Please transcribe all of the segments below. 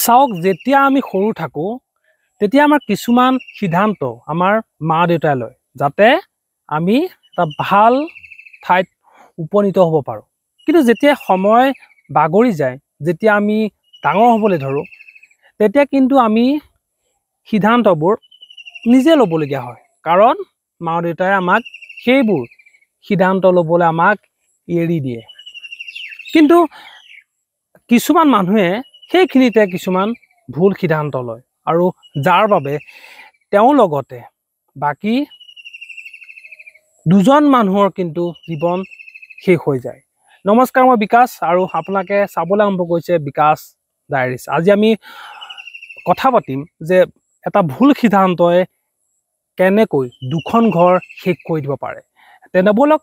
চাওক, যেতিয়া আমি সৰু থাকোঁ তেতিয়া আমাৰ কিছুমান সিদ্ধান্ত আমাৰ মা দেউতাই লয় যাতে আমি এটা ভাল ঠাইত উপনীত হ'ব পাৰোঁ। কিন্তু যেতিয়া সময় বাগৰি যায়, যেতিয়া আমি ডাঙৰ হ'বলৈ ধৰোঁ, তেতিয়া কিন্তু আমি সিদ্ধান্তবোৰ নিজে ল'বলগীয়া হয়, কাৰণ মা দেউতাই আমাক সেইবোৰ সিদ্ধান্ত ল'বলৈ আমাক এৰি দিয়ে। কিন্তু কিছুমান মানুহে সেইখিনিতে কিছুমান ভুল সিদ্ধান্ত লয় আৰু যাৰ বাবে তেওঁৰ লগতে বাকী দুজন মানুহৰ কিন্তু জীৱন শেষ হৈ যায়। নমস্কাৰ, মই বিকাশ আৰু আপোনালোকে চাবলৈ আৰম্ভ কৰিছে বিকাশ ডায়েৰিজ। আজি আমি কথা পাতিম যে এটা ভুল সিদ্ধান্তই কেনেকৈ দুখন ঘৰ শেষ কৰি দিব পাৰে। তেনে ব'লক,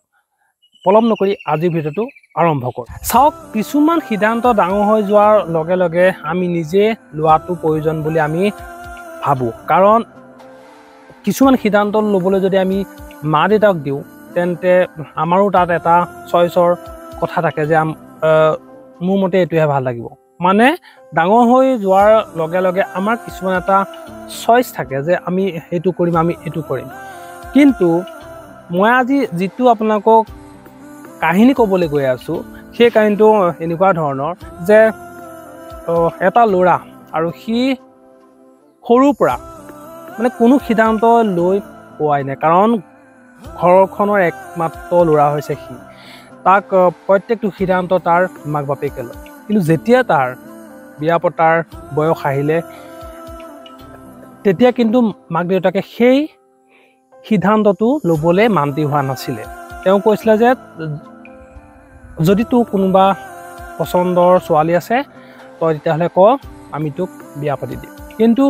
পলম নকৰি আজিৰ ভিডিঅ'টো আৰম্ভ কৰোঁ। চাওক, কিছুমান সিদ্ধান্ত ডাঙৰ হৈ যোৱাৰ লগে লগে আমি নিজে লোৱাটো প্ৰয়োজন বুলি আমি ভাবোঁ, কাৰণ কিছুমান সিদ্ধান্ত ল'বলৈ যদি আমি মা দেউতাক দিওঁ তেন্তে আমাৰো তাত এটা চইচৰ কথা থাকে যে মোৰ মতে এইটোহে ভাল লাগিব। মানে ডাঙৰ হৈ যোৱাৰ লগে লগে আমাৰ কিছুমান এটা চইচ থাকে যে আমি সেইটো কৰিম, আমি এইটো কৰিম। কিন্তু মই আজি যিটো আপোনালোকক কাহিনী ক'বলৈ গৈ আছোঁ সেই কাহিনীটো এনেকুৱা ধৰণৰ যে এটা ল'ৰা আৰু সি সৰুৰ পৰা মানে কোনো সিদ্ধান্ত লৈ পোৱাই নাই, কাৰণ ঘৰখনৰ একমাত্ৰ ল'ৰা হৈছে সি। তাক প্ৰত্যেকটো সিদ্ধান্ত তাৰ মাক বাপেকে লয়। কিন্তু যেতিয়া তাৰ বিয়া পতাৰ বয়স আহিলে তেতিয়া কিন্তু মাক দেউতাকে সেই সিদ্ধান্তটো ল'বলৈ মান্তি হোৱা নাছিলে। তেওঁ কৈছিলে যে যদি তোৰ কোনোবা পচন্দৰ ছোৱালী আছে তই তেতিয়াহ'লে ক, আমি তোক বিয়া পাতি দিম। কিন্তু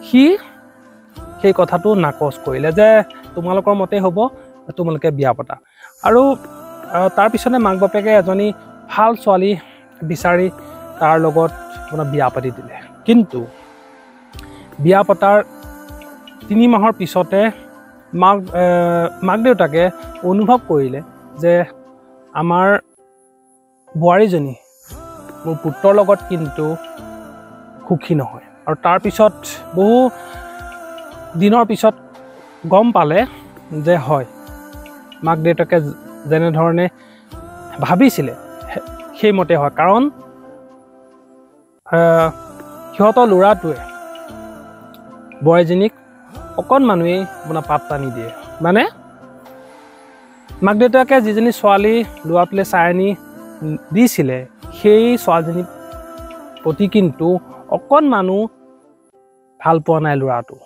সি সেই কথাটো নাকচ কৰিলে যে তোমালোকৰ মতেই হ'ব, তোমালোকে বিয়া পতা। আৰু তাৰপিছতে মাক বাপেকে এজনী ভাল ছোৱালী বিচাৰি তাৰ লগত আপোনাৰ বিয়া পাতি দিলে। কিন্তু বিয়া পতাৰ 3 মাহৰ পিছতে মাক দেউতাকে অনুভৱ কৰিলে যে আমাৰ বোৱাৰীজনী মোৰ পুত্ৰৰ লগত কিন্তু সুখী নহয়। আৰু তাৰপিছত বহু দিনৰ পিছত গম পালে যে হয়, মাক দেউতাকে যেনেধৰণে ভাবিছিলে সেইমতে হয়, কাৰণ সিহঁতৰ ল'ৰাটোৱে বোৱাৰীজনীক অকণমানুৱেই আপোনাৰ পাত্তা নিদিয়ে। মানে মাক দেউতাকে যিজনী ছোৱালী ল'ৰাটোলৈ চাই আনি দিছিলে সেই ছোৱালীজনীৰ প্ৰতি কিন্তু অকণমানো ভাল পোৱা নাই ল'ৰাটো।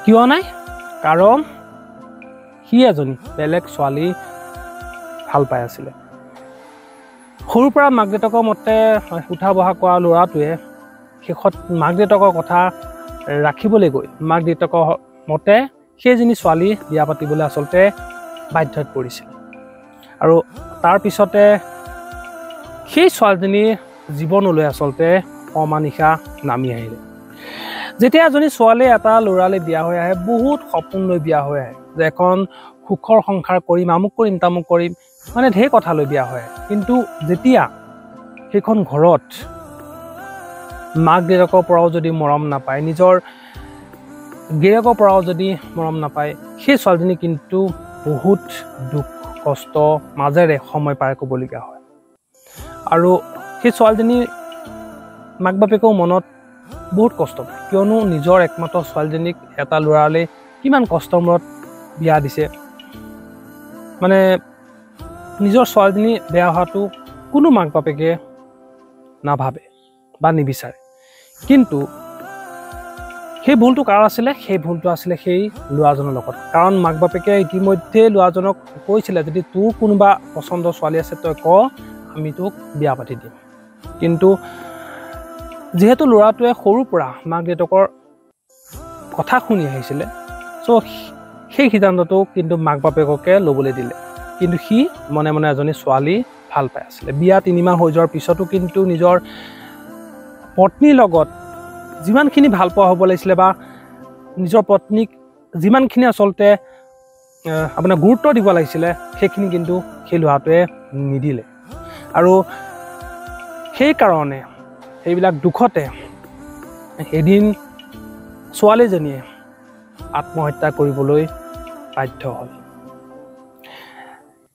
কিয় নাই? কাৰণ সি এজনী বেলেগ ছোৱালী ভাল পাই আছিলে। সৰুৰ পৰা মাক দেউতাকৰ মতে উঠা বহা কৰা ল'ৰাটোৱে শেষত মাক দেউতাকৰ কথা ৰাখিবলৈ গৈ মাক দেউতাকৰ মতে সেইজনী ছোৱালী বিয়া পাতিবলৈ আচলতে বাধ্যত পৰিছিল। আৰু তাৰপিছতে সেই ছোৱালীজনীৰ জীৱনলৈ আচলতে অমানিশা নামি আহিলে। যেতিয়া এজনী ছোৱালীয়ে এটা ল'ৰালৈ বিয়া হৈ আহে, বহুত সপোন লৈ বিয়া হৈ আহে যে এখন সুখৰ সংসাৰ কৰিম, আমুক কৰিম, তামুক কৰিম, মানে ঢেৰ কথা লৈ বিয়া হৈ আহে। কিন্তু যেতিয়া সেইখন ঘৰত মাক দেউতাকৰ পৰাও যদি মৰম নাপায়, নিজৰ গিৰিয়েকৰ পৰাও যদি মৰম নাপায়, সেই ছোৱালীজনী কিন্তু বহুত দুখ কষ্ট মাজেৰে সময় পাৰ কৰিবলগীয়া হয়। আৰু সেই ছোৱালীজনী মাক বাপেকেও মনত বহুত কষ্ট পায়, কিয়নো নিজৰ একমাত্ৰ ছোৱালীজনীক এটা ল'ৰালৈ কিমান কষ্টৰ মূৰত বিয়া দিছে। মানে নিজৰ ছোৱালীজনী বেয়া হোৱাটো কোনো মাক বাপেকে নাভাবে বা নিবিচাৰে। কিন্তু সেই ভুলটো কাৰ আছিলে? সেই ভুলটো আছিলে সেই ল'ৰাজনৰ লগত, কাৰণ মাক বাপেকে ইতিমধ্যে ল'ৰাজনক কৈছিলে যদি তোৰ কোনোবা পচন্দৰ ছোৱালী আছে তই ক, আমি তোক বিয়া পাতি দিম। কিন্তু যিহেতু ল'ৰাটোৱে সৰুৰ পৰা মাক দেউতাকৰ কথা শুনি আহিছিলে, চ' সেই সিদ্ধান্তটো কিন্তু মাক বাপেককে ল'বলৈ দিলে। কিন্তু সি মনে মনে এজনী ছোৱালী ভাল পাই আছিলে। বিয়া 3 মাহ হৈ যোৱাৰ পিছতো কিন্তু নিজৰ পত্নীৰ লগত যিমানখিনি ভাল পোৱা হ'ব লাগিছিলে বা নিজৰ পত্নীক যিমানখিনি আচলতে আপোনাৰ গুৰুত্ব দিব লাগিছিলে সেইখিনি কিন্তু সেই ল'ৰাটোৱে নিদিলে। আৰু সেইকাৰণে সেইবিলাক দুখতে এদিন ছোৱালীজনীয়ে আত্মহত্যা কৰিবলৈ বাধ্য হ'ল।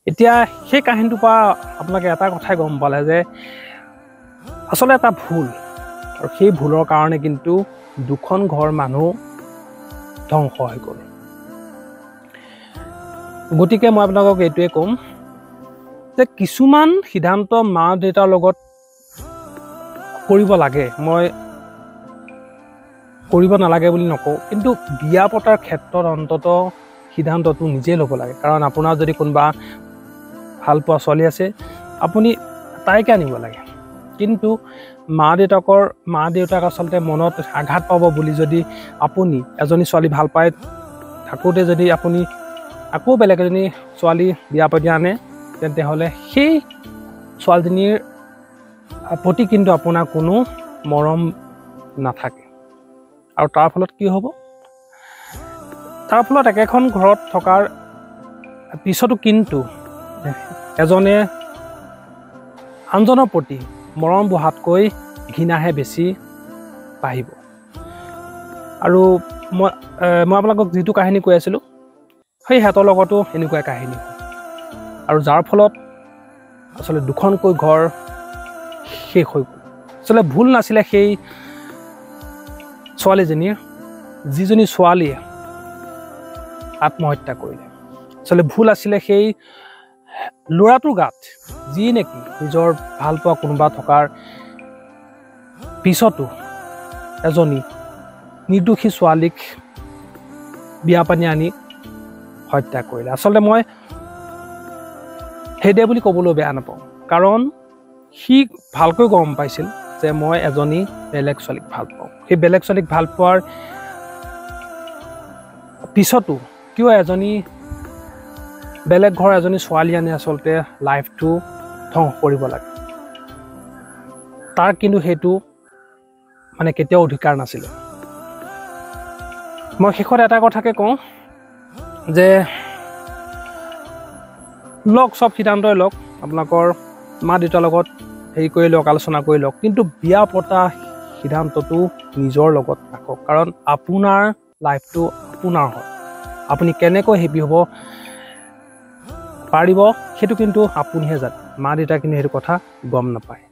এতিয়া সেই কাহিনীটোৰ পৰা আপোনালোকে এটা কথাই গম পালে যে আচলতে এটা ভুল, আৰু সেই ভুলৰ কাৰণে কিন্তু দুখন ঘৰ মানুহ ধ্বংস হৈ গ'ল। গতিকে মই আপোনালোকক এইটোৱে ক'ম যে কিছুমান সিদ্ধান্ত মা দেউতাৰ লগত কৰিব লাগে, মই কৰিব নালাগে বুলি নকওঁ, কিন্তু বিয়া পতাৰ ক্ষেত্ৰত অন্তত সিদ্ধান্তটো নিজেই ল'ব লাগে। কাৰণ আপোনাৰ যদি কোনোবা ভাল পোৱা ছোৱালী আছে, আপুনি তাইকে আনিব লাগে। কিন্তু মা দেউতাক আচলতে মনত আঘাত পাব বুলি যদি আপুনি এজনী ছোৱালী ভাল পাই থাকোঁতে যদি আপুনি আকৌ বেলেগ এজনী ছোৱালী বিয়া পাতি আনে, তেন্তে হ'লে সেই ছোৱালীজনীৰ প্ৰতি কিন্তু আপোনাৰ কোনো মৰম নাথাকে। আৰু তাৰ ফলত কি হ'ব? তাৰ ফলত একেখন ঘৰত থকাৰ পিছতো কিন্তু এজনে আনজনৰ প্ৰতি মৰম বঢ়াতকৈ ঘৃণাহে বেছি বাঢ়িব। আৰু মই আপোনালোকক যিটো কাহিনী কৈ আছিলোঁ, সেই সিহঁতৰ লগতো এনেকুৱা কাহিনী হ'ল, আৰু যাৰ ফলত আচলতে দুখনকৈ ঘৰ শেষ হৈ গ'ল। আচলতে ভুল নাছিলে সেই ছোৱালীজনীৰ, যিজনী ছোৱালীয়ে আত্মহত্যা কৰিলে। আচলতে ভুল আছিলে সেই ল'ৰাটোৰ গাত, যি নেকি নিজৰ ভালপোৱা কোনোবা থকাৰ পিছতো এজনী নিৰ্দোষী ছোৱালীক বিয়া পানী আনি হত্যা কৰিলে। আচলতে মই সেইদে বুলি ক'বলৈ বেয়া নাপাওঁ, কাৰণ সি ভালকৈ গম পাইছিল যে মই এজনী বেলেগ ছোৱালীক ভাল পাওঁ। সেই বেলেগ ছোৱালীক ভাল পোৱাৰ পিছতো কিয় এজনী বেলেগ ঘৰৰ এজনী ছোৱালী আনি আচলতে লাইফটো ধ্বংস কৰিব লাগে, তাৰ কিন্তু সেইটো মানে কেতিয়াও অধিকাৰ নাছিলে। মই শেষত এটা কথাকে কওঁ যে লওক, চব সিদ্ধান্তই লওক, আপোনালোকৰ মা দেউতাৰ লগত হেৰি কৰি লওক, আলোচনা কৰি লওক, কিন্তু বিয়া পতা সিদ্ধান্তটো নিজৰ লগত ৰাখক। কাৰণ আপোনাৰ লাইফটো আপোনাৰ হয়, আপুনি কেনেকৈ হেপী হ'ব পাৰিব সেইটো কিন্তু আপুনিহে জানে, মা দেউতাই কিন্তু সেইটো কথা গম নাপায়।